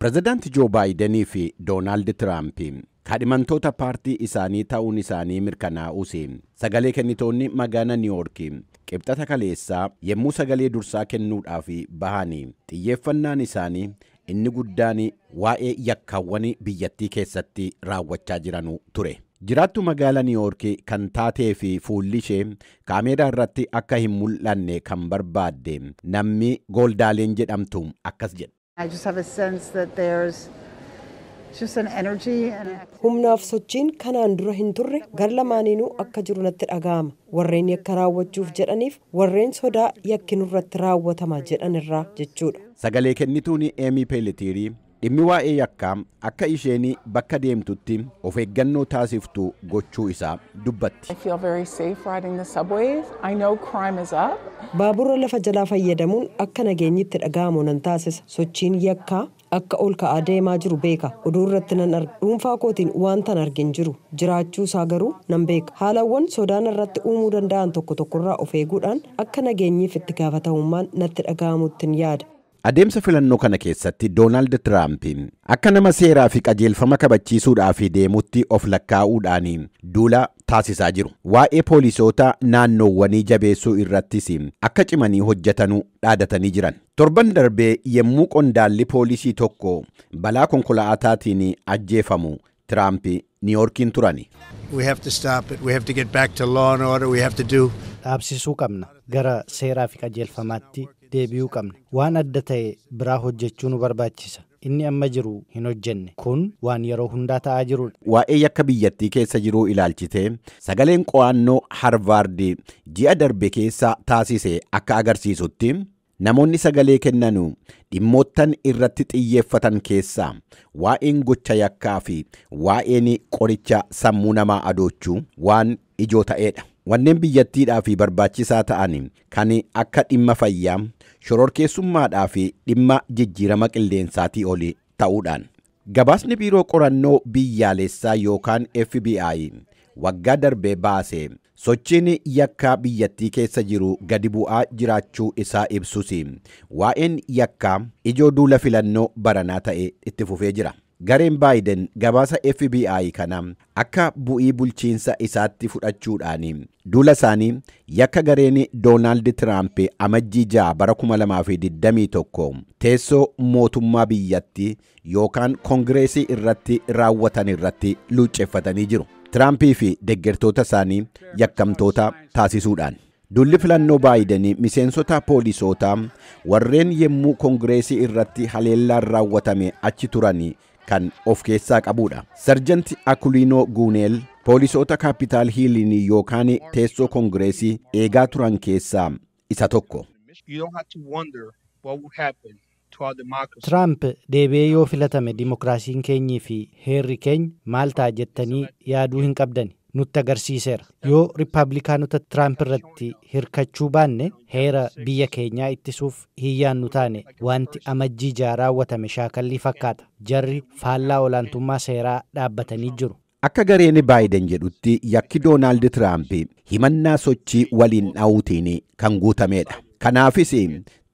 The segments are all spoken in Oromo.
Pirezidaanti Joo Baayidenii fi Doonaald Tiraamp kaadhimamtoota paartii isaanii ta'uun isaanii mirkanaa'us, sagalee kennitoonni magaalaa Niiwoork Qibxata kaleessaa yommuu sagalee dursaa kennuudhaaf bahanii xiyyeeffannaan isaanii inni guddaan waa'ee yakkaawwan biyyattii keessatti raawwachaa jiranuu ture. Jiraattu magaalaa Niiwoork kan taatee fi fuulli ishee kaameeraa irratti akka hin mul'anne kan barbaadde namni Gooldaaleen jedhamtu akkas jedha. I just have a sense that there's just an energy and Humnaaf sochiin kanaan dura hin turre gar lamaaniinuu akka jiru natti dhaga'ama. Warreen yakka raawwachuuf jedhaniif warreen sodaa yakki nurratti raawwatama jedhan irraa jechuudha. Sagalee kennituun Eemii Peelitiirii dhimmi waa'ee yakkaa akka isheen bakka deemtutti of eeggannoo taasiftu gochuu isaa dubbatti. I feel very safe riding the subways. I know crime is up. Baabura lafa jalaa fayyadamuun akka nageenyitti dhaga'amu nan taasisa. Sochiin yakkaa akka ol ka'aa deemaa jiru beeka. Oduu irratti nan arga. Dhuunfaa kootiin wantan argin jiru. Jiraachuu isaa garuu nan beeka. Haalawwan sodaan irratti uumuu danda'an tokko tokkorraa of eeguudhaan akka nageenyiif itti gaafatamummaan natti dhaga'amuttin yaada. Adeemsa filannoo kana keessatti Doonaald Tiraamp akka nama seeraa fi qajeelfama kabachiisuudhaaf deemutti of lakkaa'uudhaan duula taasisaa jiru. Waa'ee poolisoota naannoowwanii jabeessuu irrattis akka cimanii hojjetanuu dhaadatanii jiran. Torban darbee yommuu qondaalli poolisii tokko balaa konkolaataatiin ajjeefamu Tiraamp Niiwoorkiin turani. We have to stop it. We have to get back to law and order. We have to do Dhaabsisuu qabna. Gara seeraa fi qajeelfamaatti deebi'uu qabna. Waan adda ta'e biraa hojjechuu nu barbaachisa. Inni amma jiru hin hojjenne. Kun waan yeroo hundaa ta'aa jirudha. Waa'ee yakka biyyattii keessa jiruu ilaalchitee sagaleen qo'annoo Harvaard ji'a darbe keessa taasise akka agarsiisutti, namoonni sagalee kennanu dhimmoottan irratti xiyyeeffatan keessaa waa'een gocha yakkaa fi waa'een qoricha sammuu namaa adoochuu waan ijoo ta'edha. Wanneen biyyattiidhaa fi barbaachisaa ta'an kan akka dhimma fayyaa, shororkeessummaadhaa fi dhimma jijjiirama qilleensaatii olii ta'uudhaan. Gabaasni biiroo qorannoo biyyaalessaa yookaan FBI waggaa darbee baase sochiin yakkaa biyyattii keessa jiru gadi bu'aa jiraachuu isaa ibsus, waa'een yakkaa ijoo duula filannoo baranaa ta'e itti fufee jira. Gareen Baayiden gabaasa FBI kana akka bu'ii bulchiinsa isaatti fudhachuudhaan duula isaanii yakka gareen Doonaald Tiraamp Amajjii 6 bara 2021 teessoo mootummaa biyyattii yookaan koongireesii irratti raawwatan irratti luucceeffatanii jiru. Tiraampii fi deeggartoota isaanii yakkamtoota taasisuudhaan. Duulli filannoo Baayiden miseensota poolisootaa warreen yommuu koongireesii irratti haleellaan raawwatame achi turan kan of keessaa qabudha. Sarjanti Akuliinoo Guuneel poolisoota Kaapitaal Hiiliin yookaan teessoo koongireesii eegaa turan keessaa isa tokko. You don't have to wonder what would happen to our democracy. Tiraamp deebi'ee yoo filatame dimokiraasiin keenyii fi heerri keenya maal ta'a jettanii yaaduu hin qabdani. Nutti agarsiiseera. Yoo Riippaabilikaanota Tiraamp irratti hirkachuu baanne, heera biyya keenyaa ittisuuf hin yaannu taane, wanti Amajjii 6 raawwatame shaakallii fakkaata. Jarri faallaa olaantummaa seeraa dhaabbatanii jiru. Akka gareen Baayiden jedhutti, yakki Doonaald Tiraamp himannaa sochii waliin dha'uutiin kan guutamedha. Kanaafis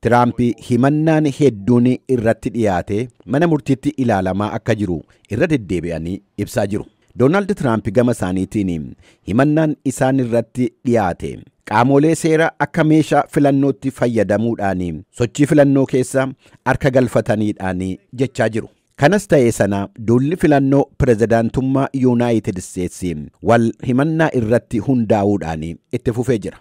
Tiraamp himannaan hedduun irratti dhiyaate mana murtiitti ilaalamaa akka jiru irra deddeebi'anii ibsaa jiru. Doonaald Tiraamp gama isaaniitiin himannaan isaan irratti dhiyaate qaamolee seera akka meeshaa filannootti fayyadamuudhaan sochii filannoo keessa harka galfataniidhaan jechaa jiru. Kanas ta'e sana, duulli filannoo pirezidaantummaa Yuunaayitid Isteetsi wal himannaa irratti hundaa'uudhaan itti fufee jira.